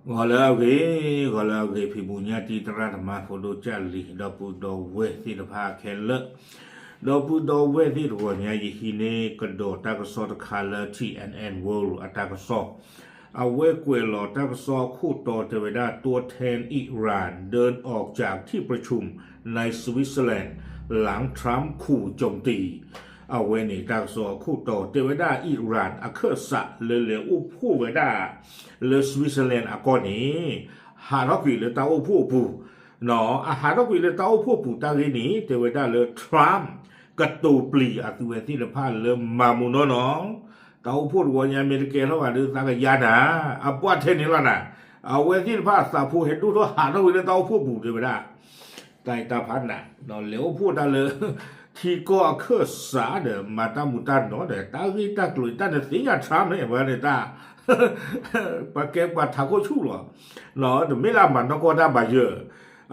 ဂီၤလၢအဂ့ၤ, ဂီၤလၢအဂ့ၤ ဖံးဘူးညၣ်တံၢ်သရၣ်သမါ ဖိဒိၣ်ကၢ်လံၤ ဒီပုၢ်ဒီဝဲၢ်သ့ၣ်တဖၣ်ခဲလၢာ်, ဒီပုၢ်ဒီဝဲၢ်သ့ၣ်တဂီၤညါ ယဟံးန့ၢ်ကဒီးတၢ်ကစီၣ်တခါလၢ T N N World အတၢ်ကစီၣ်, အဝဲကွဲးလီၤတၢ်ကစီၣ်အခိၣ်တီတဲဝဲဒၣ် ตัวแทนอิหร่านเดินออกจากที่ประชุมในสวิตเซอร์แลนด์ หลังทรัมป์ขู่โจมตี အဝဲန့ၣ်တၢ်ကစီၣ်အခိၣ်တီတဲဝဲဒၣ် Iran အခၢၣ်စးလၢလဲၤအိၣ်ဖှိၣ်ဝဲဒၣ် လၢ Switzerland အကီၢ်န့ၣ် ဟးထီၣ်ကွံာ်လၢတၢ်အိၣ်ဖှိၣ်အပူၤ, အဟးထီၣ်ကွံာ်လၢတၢ်အိၣ်ဖှိၣ်ပူၤတၢ်ဂ့ၢ်န့ၣ် တဲဝဲဒၣ်လၢ Trump ကတိၤပျံၤအသုဝဲသ့ၣ်တဖၣ်လၢမၤမူနီၢ်နီၢ်, တၢ်အိၣ်ဖှိၣ်တဝီညါမ့ၢ်တကဲထီၣ်ဘၣ်ဒီးသးကယါနၤ, အပှၢ်ထဲန့ၣ်လီၤနၤ, အဝဲသ့ၣ်တဖၣ်အသးဖိဟဲဒိၣ်ထီၣ်ဟးထီၣ်ကွံာ်လၢတၢ်အိၣ်ဖှိၣ်ပူၤတဲဝဲဒၣ် တၢ်အံၤတၢ်ဖးနး, လဲၤအိၣ်ဖှိၣ်တၢ်လၢ ထံကီၢ်အခၢၣ်စးဒီး မၤတၢ်မူးတၢ်နီၢ်ဒီး တၢ်ဂ့ၢ်တၢ်ကျိၤတၢ်နသ့ၣ်ညါ Trump န့ၣ် ဝဲန့ၣ်တၢ် ပှၤကဲပှၤထးခိၣ်ဆူၣ်လီၤ, တမ့ၢ်လၢအမၤနီၢ်ကီၢ်တၢ်ဘၣ်ယၢၢ်,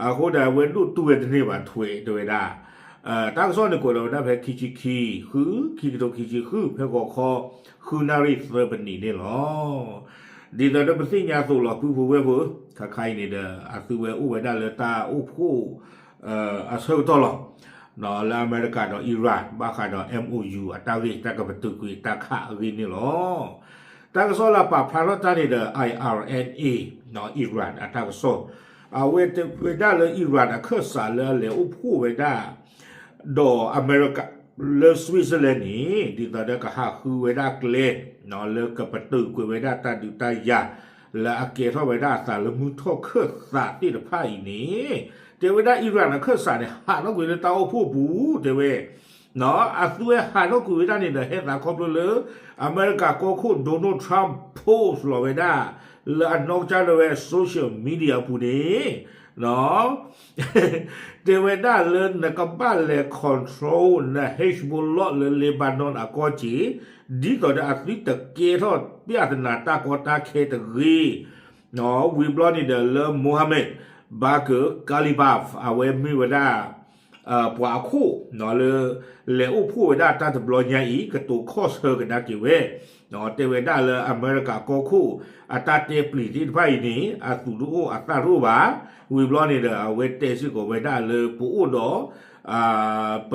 အဃိဒီးအဝဲဒိၣ်တူၢ်ဝဲတန့ၢ်ဘၣ်ထွဲတဲဝဲဒၣ်, တၢ်ကစီၣ်န့ၣ်ကွဲးလီၤဝဲဒၣ်ဖဲခံဆံခံ ဃု ခံကထိခံဆံဃု ဖဲဂီၤခီ ဃုနၣ်ရံၣ်သၢပနံးန့ၣ်လီၤ. ဒ်သိးဒီးပသ့ၣ်ညါအသိးလီၤ ပုၢ်ဖိဝဲၢ်ဖိ, ခါခါအံၤန့ၣ်ဒီး အသုဝဲအိၣ်ဝဲဒၣ်လၢတၢ်အိၣ်ဖှိၣ် အဆၢကတီၢ်လီၤ, လၢအမဲရကၤဒီး Iran ဘၣ်ဃးဒီး M O U အတၢ်ဂ့ၢ်တၢ်ကပတုာ်ကွံာ်တၢ်ခးအဂ့ၢ်န့ၣ်လီၤ. တၢ်ကစီၣ်လၢပာ်ဖျါထီၣ်တၢ်န့ၣ်ဒီး I R N A Iran အတၢ်ကစီၣ်, အဝဲတဲဝဲဒၣ်လၢ Iran အခၢၣ်စးလၢအလဲၤအိၣ်ဖှိၣ်ဝဲဒၣ် ဒီးအမဲရကၤ လၢ Switzerland န့ၣ် ဒ်သိးဒီးကဟးဃုဝဲဒၣ်ကျဲ လၢကပတုာ်ကွံာ်ဝဲဒၣ်တၢ်ဒုးတၢ်ယၤ လၢအကဲထီၣ်ဝဲဒၣ်အသးလၢမုၢ်ထီၣ်ခၢၣ်သးသ့ၣ်တဖၣ်အံၤန့ၣ်, တဲဝဲဒၣ် Iran အခၢၣ်စးန့ၣ် ဟးထီၣ်ကွံာ်လၢတၢ်အိၣ်ဖှိၣ်ပူၤ တဲဝဲ, အသုဝဲဟးထီၣ်ကွံာ်ဝဲဒၣ်န့ၣ်ဒီး ဟဲသးခီဖျိလၢ အမဲရကၤကီၢ်ခိၣ် Donald Trump post လီၤဝဲဒၣ် လၢအနီၢ်ကစၢ်ဒၣ်ဝဲ social media အပူၤန့ၣ် တဲဝဲဒၣ်လၢနကဘၣ်လဲၤ control န Hezbollah လၢ Lebanon အကီၢ်စ့ၢ်, ဒ်သိးဒီးအသုတကဲထီၣ် ပြဿနာ တၢ်ကီတၢ်ခဲတဂ့ၤ, ဝံၤဘျီန့ၣ်ဒီးလၢ Mohammed Baker Khalibaf အဝဲမ့ၢ်ဝဲဒၣ် ပှၤအခိၣ်လၢ လဲၤအိၣ်ဖှိၣ်ဝဲဒၣ်တၢ်တဘျီညါအံၤ ကတိၤခီၣ်ဆၢကဒါက့ၤဝဲ, တဲဝဲဒၣ်လၢအမဲရကၤကီၢ်ခိၣ် အတၢ်တဲပျံၤသ့ၣ်တဖၣ်အံၤန့ၣ် အသူၣ်တအိၣ်အသးတအိၣ်ဘၣ်, ဝံၤဘျီန့ၣ်ဒီး အဝဲတဲစ့ၢ်ကီးဝဲဒၣ်လၢပအိၣ်ဒီး ပ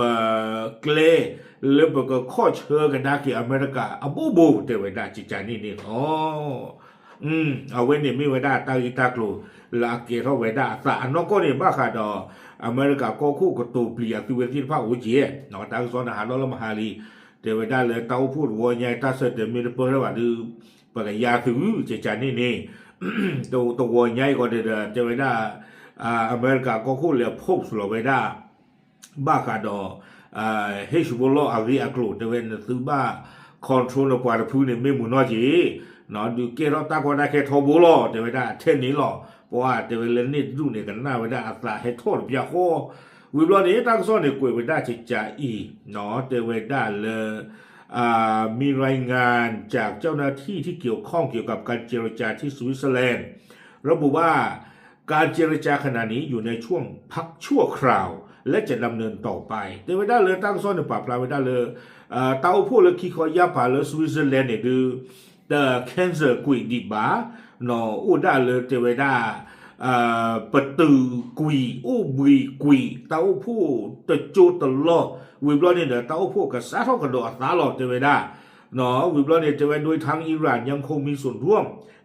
ကျဲ လၢပကခီၣ်ဆၢကဒါက့ၤအမဲရကၤအဘိဘိ တဲဝဲဒၣ်ကကန့ၣ်န့ၣ်လီၤ. အဝဲန့ၣ်မ့ၢ်ဝဲဒၣ်တၢ်ဂ့ၢ်တၢ်ကျိၤ လၢအကဲထီၣ်ဝဲဒၣ်အသးအနီၢ်ကီၢ်န့ၣ် ဘၣ်ဃးဒီး အမဲရကၤကီၢ်ခိၣ်ကတိၤပျံၤအသုဝဲသ့ၣ်တဖၣ်အိၣ်က့ၤ, တၢ်ကစီၣ်န့ၣ်ဟးထီၣ်လၢမဟါလံ, တဲဝဲဒၣ်လၢတၢ်အိၣ်ဖှိၣ်တဝီညါ တၢ်ဆၢတဲာ်မ့ၢ်တပၢၢ်ထီၣ်ဘၣ်ဒီး ပကယါသုကကန့ၣ်န့ၣ် တဝီညါအံၤကီးဒီး တဲဝဲဒၣ် အမဲရကၤကီၢ်ခိၣ်လဲၤ post လီၤဝဲဒၣ် ဘၣ်ဃးဒီး Hezbollah အဂ့ၢ်အကျိၤ တဲဝဲနသုဘၣ် control နပှၤတဖုန့ၣ် မ့ၢ်မုၢ်နီၢ်က့ၤ ဒုးကဲထီၣ်တၢ်ကီတၢ်ခဲထီဘိလီၤ တဲဝဲဒၣ်ထဲန့ၣ်လီၤ. ပှၤတဲဝဲလၢန့ၣ်တဒူၣ်န့ၣ် ကနၣ်ဝဲဒၣ်အသးဟဲထီၣ်တပျၢ်ဃီ, ဝံၤဘျီန့ၣ် တၢ်ကစီၣ်န့ၣ်ကွဲးဝဲဒၣ်ကကအံၤ တဲဝဲဒၣ်လၢ มีรายงานจากเจ้าหน้าที่ที่เกี่ยวข้องเกี่ยวกับการเจรจาที่สวิตเซอร์แลนด์ ระบุว่า การเจรจาขณะนี้อยู่ในช่วงพักชั่วคราวและจะดำเนินต่อไป တဲဝဲဒၣ်လၢတၢ်ကစီၣ်န့ၣ်ပာ်ဖျါဝဲဒၣ်လၢ တၢ်အိၣ်ဖှိၣ်လၢခံခီယါပာ်လၢ Switzerland န့ၣ်ဒုး တ cancel ကွံာ်ဒံးဘၣ်, အိၣ်ဒၣ်လၢတဲဝဲဒၣ် ပတုာ်ကွံာ် အိၣ်ဘှံးကွံာ် တၢ်အိၣ်ဖှိၣ်တကၠိတလီၢ်, ဝံၤဘျီန့ၣ်ဒီး တၢ်အိၣ်ဖှိၣ်ကစးထီၣ်ကဒီးအသးလီၤ တဲဝဲဒၣ် ဝံၤဘျီန့ၣ် တဲဝဲ โดยทั้งอิหร่านยังคงมีส่วนร่วม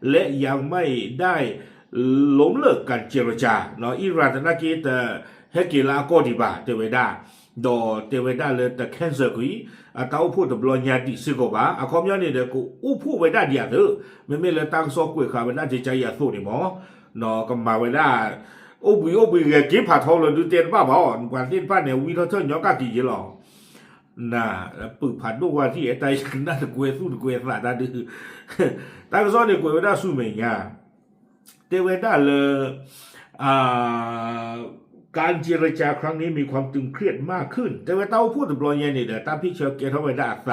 และยังไม่ได้ล้มเลิกการเจรจา Iran သနာ်က့တဟဲက့ၤလၢအကီၢ်ဒံးဘၣ် တဲဝဲဒၣ်, ဒီးတဲဝဲဒၣ်လၢတ cancel ကွံာ် အတၢ်အိၣ်ဖှိၣ်တဘျီညါဒံးစ့ၢ်ကီးဘၣ်. အခီပညီန့ၣ်ဒီး ကအိၣ်ဖှိၣ်ဝဲဒၣ်ဒံးအသိး, မ့မ့ၢ်လၢတၢ်ကစီၣ်ကွဲးဃာ်ဝဲဒၣ်ကကအံၤအသိးန့ၣ်မ့ၢ် ကမၤဝဲဒၣ် အိၣ်ဘှံးအိၣ်ဘှံးဂဲၤက့ၤဖးထီလၢဒုးတဲတဘၣ်ဘၣ်အီၤ ပှၤသ့ၣ်တဖၣ်န့ၣ် ဝံထီၣ်ထၢၣ်ညီကၣ်က့ၤယဲလီၤ. နပုၢ်ဖးဒိၣ်ဝါသံၣ်အဲၣ်တၢ်ယကနၣ်တကွဲသူၣ်တကွဲသးတၢ်ဒုး, တၢ်ကစီၣ်န့ၣ်ကွဲးဝဲဒၣ်ဆူမဲာ်ညါ, တဲဝဲဒၣ်လၢ การเจรจาครั้งนี้มีความตึงเครียดมากขึ้น တဲဝဲတၢ်အိၣ်ဖှိၣ်တဘျီညါန့ၣ်ဒီး တၢ်ဖ့ၣ်ဆၢကဲထီၣ်ဝဲဒၣ်အသး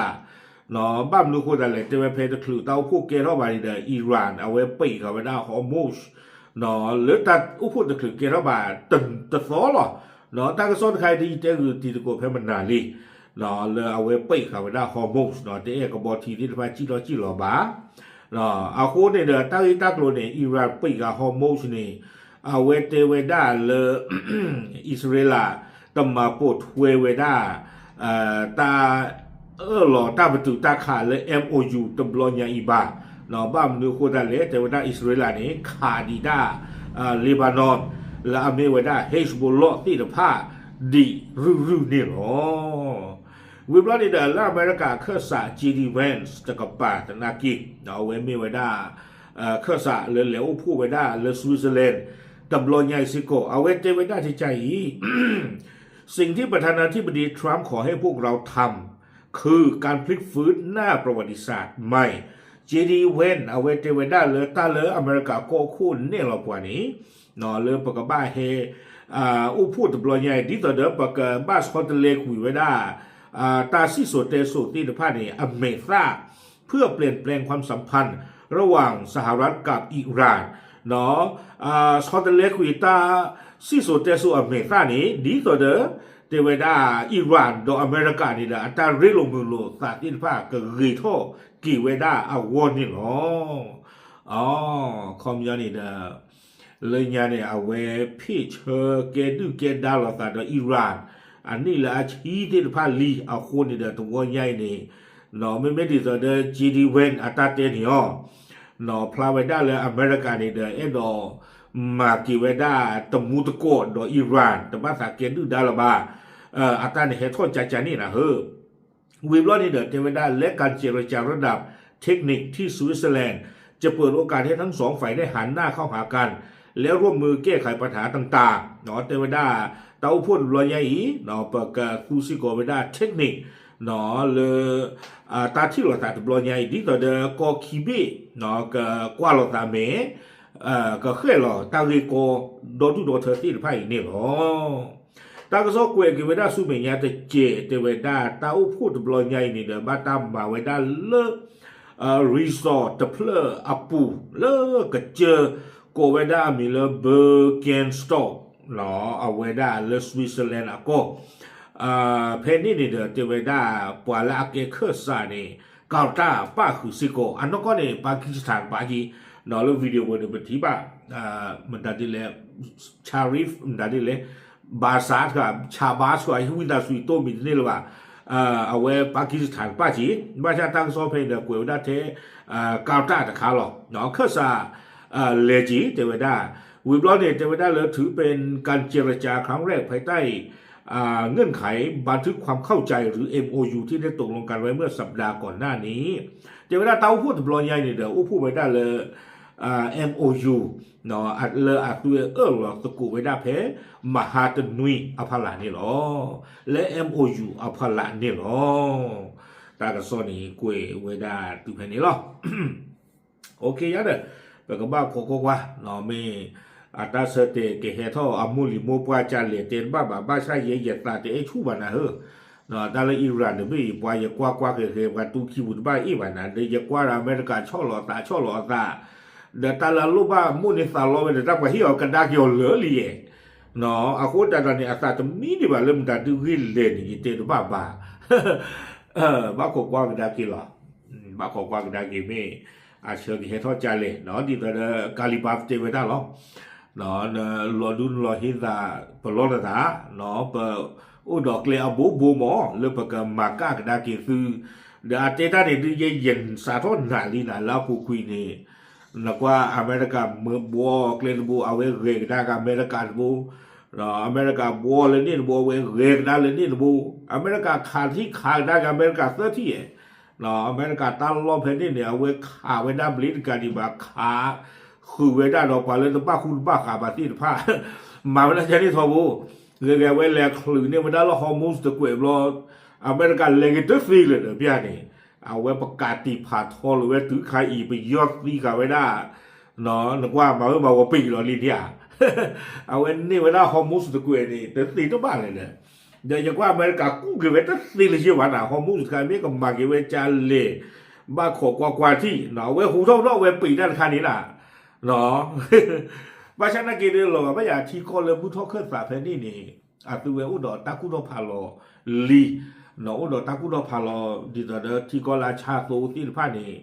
ဘၣ်မနုၤအဃိသတးလဲၣ် တဲဝဲဖဲတချုးတၢ်အိၣ်ဖှိၣ်ကဲထီၣ်ဘၣ်န့ၣ်ဒီး Iran အဝဲပံာ်ဃာ်ဝဲဒၣ် Hormuz လၢတၢ်အိၣ်ဖှိၣ်တချုးကဲထီၣ်ဘၣ်တသီလီၤ. တၢ်ကစီၣ်တခါအံၤဒ်ယတဲဂုာ်တံၤသကိးဖဲမနၤလံ လၢအဝဲပံာ်ဃာ်ဝဲဒၣ် Hormuz တအဲၣ်ကဘီထံသ့ၣ်တဖၣ်စံၣ်ထီၣ်စံၣ်လီၤဘၣ်. အဃိန့ၣ်ဒီး တၢ်ဂ့ၢ်တၢ်ကျိၤန့ၣ် Iran ပံးဃာ် Hormuz န့ၣ် အဝဲတဲဝဲဒၣ်လၢ အံၣ်စရ့လး တမၤပိာ်ထွဲဝဲဒၣ် တၢ်အၢၣ်လီၤတၢ်ပတုာ်တၢ်ခးလၢ M O U တဘျီညါအံၤဘၣ်. ဘၣ်မနုၤအဃိသတးလဲၣ် တဲဝဲဒၣ်အံၣ်စရ့လးန့ၣ် ခးဒံးဒၣ် Lebanon လၢအမ့ၢ်ဝဲဒၣ် Hezbollah သ့ၣ်တဖၣ် ဒံးရုၢ်ရုၢ်န့ၣ်လီၤ. ဝံၤဘျီန့ၣ်ဒီး လၢအမဲရကၤအခၢၣ်စး J D Vance တကပၤသနာ်က့ အဝဲမ့ၢ်ဝဲဒၣ် အခၢၣ်စးလၢလဲၤအိၣ်ဖှိၣ်ဝဲဒၣ်လၢ Switzerland တဘျီညါအံၤစ့ၢ်ကီး အဝဲတဲဝဲဒၣ်ထဲအံၤ สิ่งที่ประธานาธิบดีทรัมป์ขอให้พวกเราทำ คือการพลิกฟื้นหน้าประวัติศาสตร์ใหม่ J D Vance အဝဲတဲဝဲဒၣ်လၢတၢ်လၢအမဲရကၤကီၢ်ခိၣ်နဲၣ်လီၤပှၤန့ၣ် လၢပကဘၣ်ဟဲ အိၣ်ဖှိၣ်တဘျီညါအံၤ ဒ်သိးဒီးပကဘၣ်ဆီတလဲကွံာ်ဝဲဒၣ် တၢ်စံၣ်စိၤတဲစိၤသ့ၣ်တဖၣ်န့ၣ် အမဲာ်သၣ် เพื่อเปลี่ยนแปลงความสัมพันธ์ ระหว่างสหรัฐกับอิหร่าน ဆီတလဲကွံာ်တၢ်စံၣ်စိၤတဲစိၤအမဲာ်သၣ်န့ၣ် ဒ်သိးဒီး တဲဝဲဒၣ် Iran ဒီးအမဲရကၤန့ၣ်ဒီး အတၢ်ရ့လိာ်မုာ်လိာ်သးသ့ၣ်တဖၣ် ကဂ့ၤထီၣ်က့ၤဝဲဒၣ်အဂီၢ်န့ၣ်လီၤ. အခီပညီန့ၣ်ဒီး လၢညါန့ၣ် အဝဲဖ့ၣ်ဆၢကဲဒုၣ်ကဲဒါလိာ်သးဒီး Iran အနံၣ်လၢအဆံသ့ၣ်တဖၣ်လံအဃိန့ၣ်ဒီး တဝီညါအံၤန့ၣ် မ့မ့ၢ်ဒ်သိးဒီး J D Vance အတၢ်တဲန့ၣ်အီၤ ဖျါဝဲဒၣ်လၢအမဲရကၤန့ၣ်ဒီး အဲၣ်ဒိးမၤက့ၤဝဲဒၣ်တမူတကိးဒီး Iran တဘၣ်သးကဲဒုၣ်ဒါလၢၤဘၣ်. အတၢ်န့ၣ်ဟဲထီၣ်ကၠးကၠးန့ၣ်နၤဧၢ ဝံၤဘျီန့ၣ်ဒီး တဲဝဲဒၣ် และการเจรจาระดับเทคนิคที่สวิตเซอร์แลนด์ จะเปิดโอกาสให้ทั้งสองฝ่ายได้หันหน้าเข้าหากัน และร่วมมือแก้ไขปัญหาต่างๆ တဲဝဲဒၣ် တၢ်အိၣ်ဖှိၣ်တဘျီညါအံၤ ပကသူစ့ၢ်ကီးဝဲဒၣ် technique လၢ တၢ်ထံၣ်လိာ်သးတဘျီညါအံၤ ဒ်သိးဒီးကီၢ်ခံဘ့ၣ် ကကွၢ်လိာ်သးမဲာ် ကဃဲၣ်လီၤတၢ်ဂ့ၢ်ကီဒီဒူၣ်ဒီထၢသ့ၣ်တဖၣ်အံၤန့ၣ်လီၤ. တၢ်ကစီၣ်ကွဲးက့ၤဝဲဒၣ်ဆူမဲာ်ညါတစဲး တဲဝဲဒၣ်တၢ်အိၣ်ဖှိၣ်တဘျီညါအံၤန့ၣ်ဒီး ဘၣ်တၢ်မၤဝဲဒၣ်လၢ resort တဖျၢၣ်အပူၤ လၢကစၢၢ်ကိးဝဲဒၣ်အမံၤလၢ Birkenstock အဝဲဒၣ်လၢ Switzerland အကီၢ် ဖဲန့ၣ်န့ၣ်ဒီး တဲဝဲဒၣ်ပှၤလၢအကဲခၢၣ်စးန့ၣ် ကၤတၢ်ပၣ်ဃုာ်စ့ၢ်ကီး အနီၢ်ကီၢ်န့ၣ် Pakistan တပၤက့ၤ လၢ video ပူၤန့ၣ် ပထံၣ်ဘၣ် မတၤဒ်လဲၣ် Sharif မတၤဒ်လဲၣ် ဘၣ်ဆၣ်တခါ ဆၣ်ဘါဆှၣ် ဝံသးစူၤတအိၣ်မံၤတန့ၢ်လၢၤဘၣ် အဝဲ Pakistan တပၣ်က့ၤ ဘၣ်ဆၣ်တၢ်ကစီၣ်ဖဲန့ၣ်ဒီး ကွဲးဝဲဒၣ်ထဲ ကၤတၢ်တခါလီၤ ခၢၣ်စး လဲၤက့ၤ တဲဝဲဒၣ် ဝံၤဘျီန့ၣ် တဲဝဲဒၣ်လၢ ถือเป็นการเจรจาครั้งแรกภายใต้เงื่อนไขบันทึกความเข้าใจหรือ M O U ที่ได้ตกลงกันไว้เมื่อสัปดาห์ก่อนหน้านี้ တဲဝဲဒၣ်တၢ်အိၣ်ဖှိၣ်တဘျီညါအံၤန့ၣ်ဒီး အိၣ်ဖှိၣ်ဝဲဒၣ်လၢ M O U လၢအသုဝဲအၢၣ်လီၤသကိးဝဲဒၣ်ဖဲ မဟါတနွံအဖီလာ်န့ၣ်လီၤ. လၢ M O U အဖီလာ်န့ၣ်လီၤ. တၢ်ကစီၣ်န့ၣ်ကွဲးဝဲဒၣ်တုၤဖဲန့ၣ်လီၤ. အိၣ်ခ့ယါဒီး ပကဘၣ်ခိးကွၢ်ကွၢ် မ့ၢ် အတၢ်ဆၢတဲာ်ကဟဲထီၣ်အမိၢ်လံၤမိၢ်ပှၢ်ကလဲာ်တဲတဘၣ်ဘၣ် ဘၣ်ဆၣ်ယဲယသးတအဲၣ်ဆူၣ်ဘၣ်နၤဧၢ တၢ်လၢ Iran တဘ့ၣ်အံၤ ပှၤယကွၢ်ကွၢ်ဃဲၤဃဲၤ ပှၤတူၢ်ခံပူၤတဘၣ်အ့ၣ်ဘၣ်နၤ ဒီးယကွၢ်ဒီးအမဲရကၤဆီၣ်လီၤအသးဆီၣ်လီၤအသး ဒီးတၢ်လၢအလိၣ်ဘၣ်မိၢ်န့ၢ်သးလီဝဲဒီး တၢ်ပှၤဟ့ၣ်အီၤကဒါက့ၤအီၤလၢာ်လံယဲၢ် အဃိတၢ်ဒီးန့ၣ် အသးတမံဒံးဘၣ်လၢမတၤဒုးဂ့ၢ်လဲၢ်န့ၣ် ယတဲတဘၣ်ဘၣ် ဘၣ်ခိးကွၢ်ကဒါက့ၤလီၤ. ဘၣ်ခိးကွၢ်ကဒါက့ၤမ့ၢ် အဆၢကဟဲထီၣ်ကလဲာ် ဒ်သိးဒီး ကၤလံၤဘါတဲဝဲဒၣ်လီၤ. နလီၤဒူနလီၤဟ့သး ပလီၢ်နသး ပအိၣ်ဒီးကျဲအဘိဘိမး လၢပကမၤကၣ်ကဒါက့ၤသု ဒီးအတဲတၢ်န့ၣ်ဒုးယဲယစးထီၣ်နၤလံနၤ လၢအပူၤကွံာ်န့ၣ် နကွၢ်အမဲရကၤမ့ၢ်ဘှီကျဲတဘိ အဝဲဂဲၤကဒါက့ၤအမဲရကၤတဘိ အမဲရကၤဘှီလၢန့ၣ်တဘိ အဝဲဂဲၤကဒါလၢန့ၣ်တဘိ အမဲရကၤခးထံၣ်ခးကဒါက့ၤအမဲရကၤသၢထံၣ်ယဲၢ် အမဲရကၤတၢ်လီၢ်ဖဲန့ၣ်န့ၣ် အဝဲခးဝဲဒၣ်ဘျ့တကးဒံးဘၣ် ခးဃုာ်ဝဲဒၣ်ဒီးပှၤလၢတဘၣ်ဃူတဘၣ်ဃးဘၣ်သ့ၣ်တဖၣ် မၤဝဲဒၣ်ကန့ၣ်ထီဘိ ဂဲၤဂဲၤဝဲလဲၤချုးန့ၢ်ဝဲဒၣ်လၢ Hormuz တကွဲးဘျီ အမဲရကၤလဲၤက့ၤတသ့လၢၤဒီးပျၢ်န့ၣ် အဝဲပကးတံာ်ဖးထီလိာ်ဝဲတုၤခါအံၤ ပယီၤသံဃာ်ဝဲဒၣ် နကွၢ်မၤဝဲမၤဝဲပံာ်လီၤလံဒံးဧါ အဝဲန့ၢ်ဝဲဒၣ် Hormuz တကွဲးန့ၣ် တသ့တဘၣ်လဲၣ်ဒီး ဒီးယကွၢ်အမဲရကၤကူၣ်က့ၤဝဲတသ့လၢၤဘၣ်နၤ Hormuz တခါ မ့ၢ်ကမၤက့ၤဝဲကလဲၣ် ဘၣ်ခိးကွၢ်ကွၢ်ထံၣ် အဝဲဟူးထီၣ်ထီၣ်ဝဲပံာ်တၢ်တခါန့ၣ်နၤ ဘၣ်ဆၣ်နာ်က့ၤဒီး လီၤဂာ်ဘၣ်ယၤထံကီၢ်လၢမုၢ်ထီၣ်ခၢၣ်သးဖဲန့ၣ်န့ၣ် အသုဝဲအိၣ်ဒီးတၢ်ကူၣ်ထီၣ်ဖးလီၤလံ အိၣ်ဒီးတၢ်ကူၣ်ထီၣ်ဖးလီၤ ဒ်သိးဒီးထံကီၢ်လၢအဆါသိသ့ၣ်တဖၣ်န့ၣ်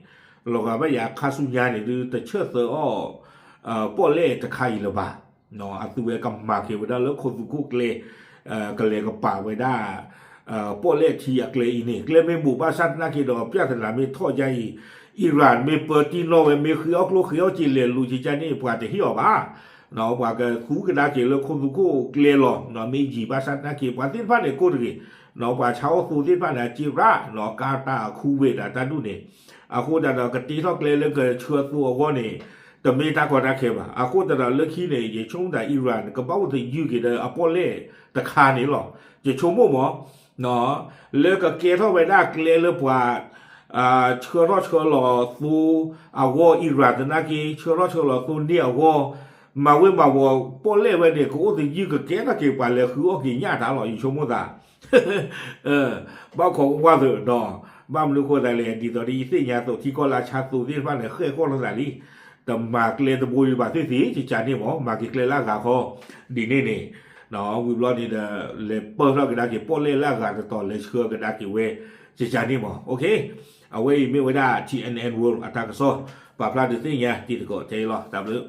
လီၤဂာ်ဘၣ်ယၤခါဆူညါန့ၣ်ဒုး တဆၢၣ်သၢအီၣ် ပီၣ်လဲၣ်တခါအံၤလၢၤဘၣ်. အသုဝဲကမၤက့ၤဝဲဒၣ်လၢခိသူၣ်ခိၣ်ကျဲ ကလဲၤကပာ်ဝဲဒၣ် ပီၣ်လဲၣ်ထံအကျဲအံၤန့ၣ် ကျဲမ့ၢ်ဘူးဘၣ်ဆၣ်သနာ်က့ဒီး ပြဿနာမ့ၢ်ထီၣ်ယါအံၤ Iran မ့ၢ်ပၢတံၢ်နီၣ်ဝဲ မ့ၢ်ဃ့အီၣ်ကျိၣ်ဃ့အီၣ်စ့လဲၤလူၤကကါန့ၣ် ပှၤတဟ့ၣ်အီၤဘၣ်. ပှၤကသူကဒါက့ၤလၢခိသူၣ်ခိၣ်ကျဲလီၤ မ့ၢ်ယံာ်ဘၣ်ဆၣ်သနာ်က့ ပှၤသ့ၣ်တဖၣ်န့ၣ်ကိၢ်တဂ့ၤ ပှၤဆါအီၣ်သိသ့ၣ်တဖၣ်န့ၣ် အစ့ရၣ် ကါတၢ်အခူဝဲဒၣ်တၢ်ဒူၣ်န့ၣ် အဃိသတးဒီး ကတ့ထီၣ်ကျဲလၢကဆှၢသိအဂီၢ်န့ၣ် တမ့ၢ်တၢ်ကီတၢ်ခဲဘၣ်. အဃိသတးဒီးလၢခံန့ၣ် ယဆိကမိၣ်သး Iran ကဘၣ်အိၣ်သယုၢ်က့ၤဒီးအပီၣ်လဲၣ်တခါန့ၣ်လီၤ. ယဆိကမိၣ်မး လၢကကဲထီၣ်ဝဲဒၣ်ကျဲလၢပှၤ ဆှၢထီၣ်ဆှၢလီၤသိအဂီၢ် Iran သနာ်က့ ဆှၢထီၣ်ဆှၢလီၤသိန့ၢ်အဂီၢ် မၤဝဲမၤဝီၤပီၣ်လဲၣ်ဝဲန့ၣ် ကအိၣ်သယုၢ်ကကဲထီၣ်က့ၤပှၤလဲၤဃုအီၣ်က့ၤညၣ်တၢ်လီၤ ယဆိကမိၣ်သး ဘၣ်ခိးကွၢ်သဒီး ဘၣ်မနုၤဃိသတးလဲၣ် ဒ်သိးဒီးယသ့ၣ်ညါသိး ထံကီၢ်လၢဆါသိသ့ၣ်တဖၣ်န့ၣ် ဃဲၣ်ကီၢ်လိာ်သးလံ တမၤကျဲတဘိဒံးဘၣ်သ့ၣ်သ့ၣ် ကကါန့ၣ်မး မၤက့ၤကျဲလၢအဂၤခီ ဒ်န့ၣ်န့ၣ် ဝံၤဘျီန့ၣ်ဒီး လဲၤပၢၢ်ထီၣ်ကဒါက့ၤပီၣ်လဲၣ်လၢအဂၤတတီၤ လဲၤဆှၢကဒါက့ၤဝဲ ကကါန့ၣ်မး အဝဲအံၤမ့ၢ်ဝဲဒၣ် T N N World အတၢ်ကစီၣ် ပာ်ဖျါဒုးသ့ၣ်ညါတံၤသကိး ကဲအံၤလီၤ တၢ်ဘျုး